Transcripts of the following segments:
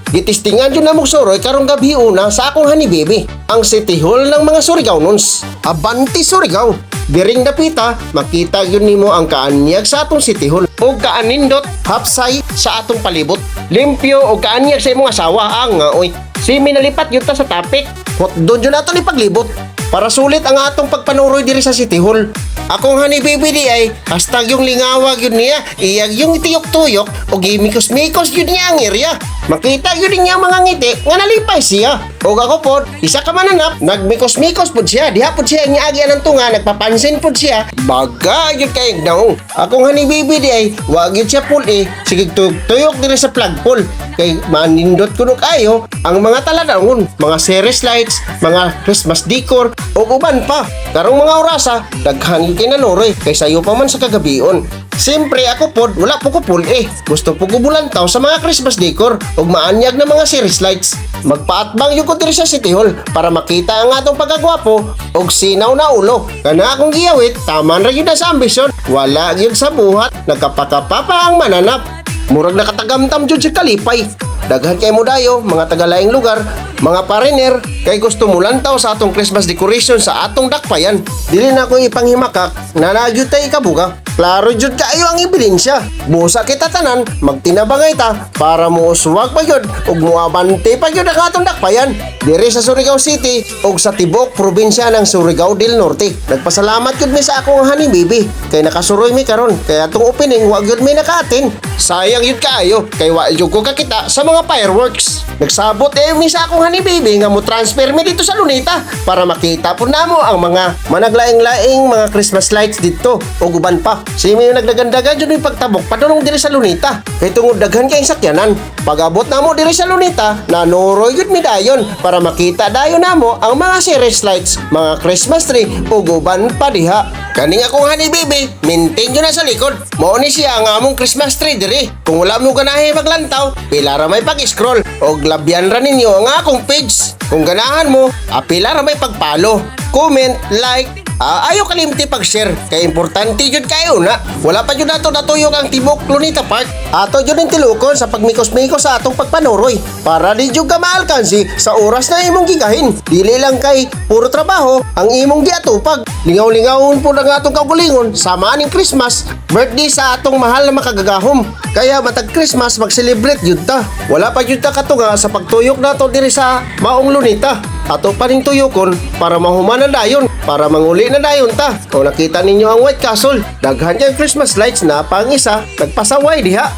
Gitistingan yun namong suroy karong gabi una sa akong honey baby. Ang City Hall ng mga Surigaonons. Abanti Surigao! Diring dapita, makita yun nimo ang kaanyag sa atong City Hall o kaanindot hapsay sa atong palibot. Limpyo o kaanyag sa imong asawa ang nga oy. Si minalipat yun ta sa topic. Hot doon yun ato ni paglibot. Para sulit ang atong pagpanuroy diri sa City Hall. Akong honey baby di ay hashtag yung lingawag yun niya, iyag yung tiyok-tuyok o gimikos-mikos yun niya ang area. Makita yun niya ang mga ngiti nga nalipay siya. Og ako pod, isa ka mananap, nagmikos-mikos pod siya, diha pod siya niagi ang tunga, nagpapansin pod siya. Baga yun kay naong. Akong honey baby di ay, wag yun siya pool eh, sige tuyok diri sa flagpole. Kay manindot kuno kayo ang mga talanawon, mga series lights, mga Christmas decor, o uban pa. Karong mga orasa, daghan yun kay nanuroy, kay sayo pa man sa kagabion. Siyempre ako pod, wala po ko pool eh. Gusto po ko bulantaw sa mga Christmas decor ug maanyag na mga series lights. Magpaatbang yung ko diri sa City Hall para makita ang atong pagkagwapo ug sinaw na ulo. Kana akong giyawit, taman ra gyud na sa ambisyon. Wala gyud sa buhat, nagkapakapa pa ang mananap. Murag nakatagamtam jud si kalipay. Daghan kay mo dayo, mga tagalaing lugar, mga pariner, kay gusto mo lantaw sa atong Christmas decoration sa atong dakpayan. Dili na ko ipanghimakak, nanagyud tay ikabuga. Klaro jud kaayo ang ebidensya. Busa kita tanan, magtinabangay ta para muuswag pa gyud ug muabante pa gyud ang atong dakpayan. Diri sa Surigao City ug sa tibuok probinsya ng Surigao del Norte. Nagpasalamat gyud mi sa akong honey baby kay nakasuroy mi karon kay atong opening wa gyud mi naka-attend. Sayang yun kaayo kay wa gyud ko kakita sa mga fireworks. Nagsabot eh mi sa akong honey baby nga mo transfer mi dito sa Luneta para makita po namo ang mga managlaing-laing mga Christmas lights dito ug uban pa. Si mi yung nagdagandagan jud yung pagtabok padulong diri sa Luneta. Kay tungod daghan kay sakyanan. Pag-abot namo diri sa Luneta, nanuroy gyud mi dayon para makita dayon namo ang mga series lights, mga Christmas tree ug uban pa diha. Kaning akong honey baby, maintain yun na sa likod. Mao ni siya ang among Christmas tree diri. Kung wala mo ganahe maglantaw, pila ra may pag-scroll og labyan ra ninyo ang akong page. Kung ganahan mo, apila ra may pag-follow, comment, like, ayaw kalimti pag-share kay importante jud kayo na. Wala pa jud nato natuyok ang tibok Luneta Park. Ato jud ning tilukon sa pagmikos-mikos sa atong pagpanuroy para di jud ka maalkansi sa oras na imong gigahin. Dili lang kay puro trabaho ang imong giatupag. Lingaw-lingawon po ang atong kaugalingon sama aning Christmas, birthday sa atong mahal na makagagahom. Kaya matag Christmas mag-celebrate jud ta. Wala pa jud ta katunga sa pagtuyok nato diri sa maong Luneta. Ato pa ning tuyokon para mahuman na dayon, para manguli na dayon ta. Kung nakita ninyo ang White Castle, daghan kay Christmas lights na pang isa, nagpasaway diha.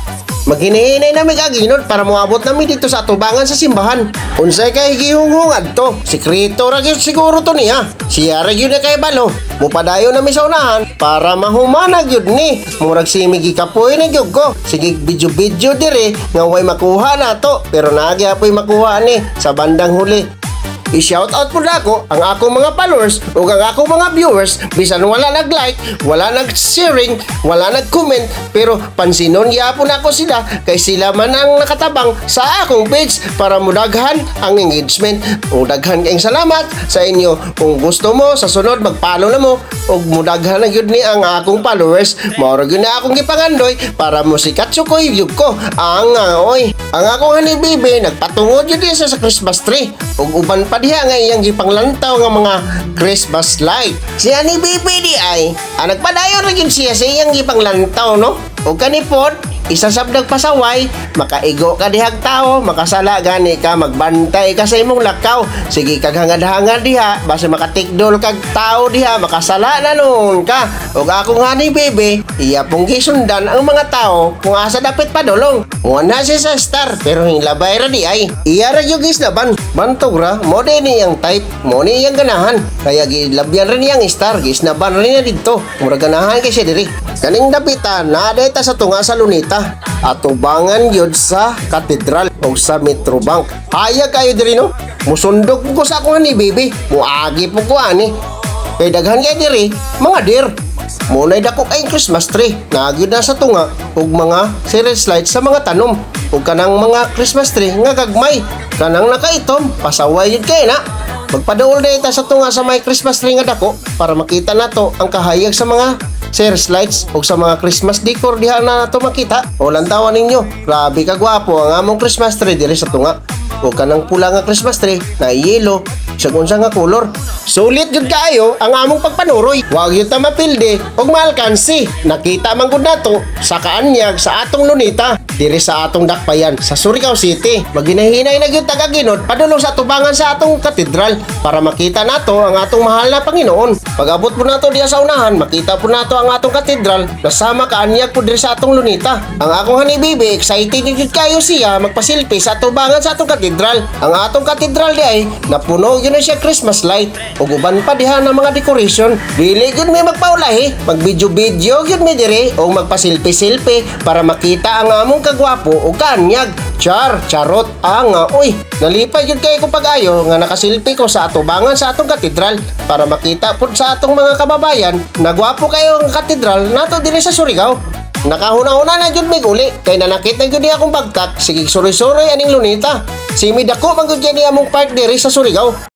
Maghinahinay na mig-aginod para moabot nami dito sa atubangan sa simbahan. Unsay kay gihunghung adto? Sikreto ra gyud siguro to niya. Siya ra gyud na kay balo. Mupadayon nami sa unahan para mahumana gyud ni. Murag simi gikapoy na gyud ko. Sige, video-video dire nga way makuha nato pero naagi apoy makuha ni sa bandang huli. I-shout out po nako ang akong mga followers ug ang akong mga viewers bisan wala nag-like, wala nag-sharing, wala nag-comment, pero pansinon gyapon nako sila kay sila man ang nakatabang sa akong page para mudaghan ang engagement. Ug daghan kayong salamat sa inyo. Kung gusto mo sa sunod mag-follow na mo ug mudaghan na gyud ni ang akong followers. Mao ra gyud na akong gipangandoy para mosikat sukoy gyud ko. Ang oy, ang akong honey baby nagpatungod gyud siya sa Christmas tree ug uban pa diha nga iyang gipanglantaw nga mga Christmas light. Si honey baby di ay, nagpadayon ra gyud siya sa iyang gipanglantaw, no. Ug kani pod, isa sab nagpasaway, makaigo ka dihag tao, makasala gani ka, magbantay ka sa imong lakaw. Sige kag hangad-hangad diha, basta makatikdol kag tao diha, makasala na noon ka. Ug akong honey baby, iya pong gisundan ang mga tao kung asa dapit padulong. Wala siya sa star, pero hinglabay ra di ay. Iya ra yung gisnaban. Bantog ra, mo di niyang type, mo ni iyang ganahan. Kaya gilabyan ra niyang star, gisnaban ra niya didto. Mura ganahan kay siya diri. Kaning dapita, naa ta sa tunga sa Luneta. Atubangan yun sa katedral o sa Metrobank. Hayag kayo diri, no? Musundog ko sa akong honey baby. Muagi po ko ani. Kay daghan kay diri, mga deer. Muna'y dako kay Christmas tree. Nagyud na sa tunga ug mga series lights sa mga tanom ug kanang mga Christmas tree nga gagmay. Kanang nakaitom, pasaway yun kay na. Magpaduol na ita sa tunga sa may Christmas tree nga dako para makita nato ang kahayag sa mga Series lights ug sa mga Christmas decor diha na nato makita. O lantawan ninyo, grabe ka gwapo ang among Christmas tree diri sa tunga. O kanang pula nga Christmas tree na yellow sa unsa nga kolor. Sulit jud kaayo ang among pagpanuroy. Wa gyud ta mapildi og maalkansi. Nakita man gud nato sa kaanyag sa atong lunita diri sa atong dakpayan sa Surigao City. Maginahinay na gyud tagaginod padulong sa tubangan sa atong katedral para makita nato ang atong mahal na Panginoon. Pag-abot po nato diya sa unahan, makita po nato ang atong katedral na sama kaanyag po diri sa atong lunita. Ang akong honey baby, excited jud kayo siya magpasilpi sa tubangan sa atong katedral. Ang atong katedral di ay napuno yun na siya Christmas light ug uban pa diha ng mga decoration. Dili gyud may magpaulahi, mag-video-video gyud mi diri o magpasilpi-silpi para makita ang among kagwapo o kaanyag. Char, charot, anga, uy. Nalipay gyud kay ko pag-ayo nga nakasilpi ko sa atubangan sa atong katedral para makita pud sa atong mga kababayan na gwapo kayo ang katedral nato diri sa Surigao. Nakahuna-huna na jud mig uli kay nanakit na jud niya akong bagtak, sige suroy-suroy aning lunita. Semi dako man gud ni among park diri sa Surigao.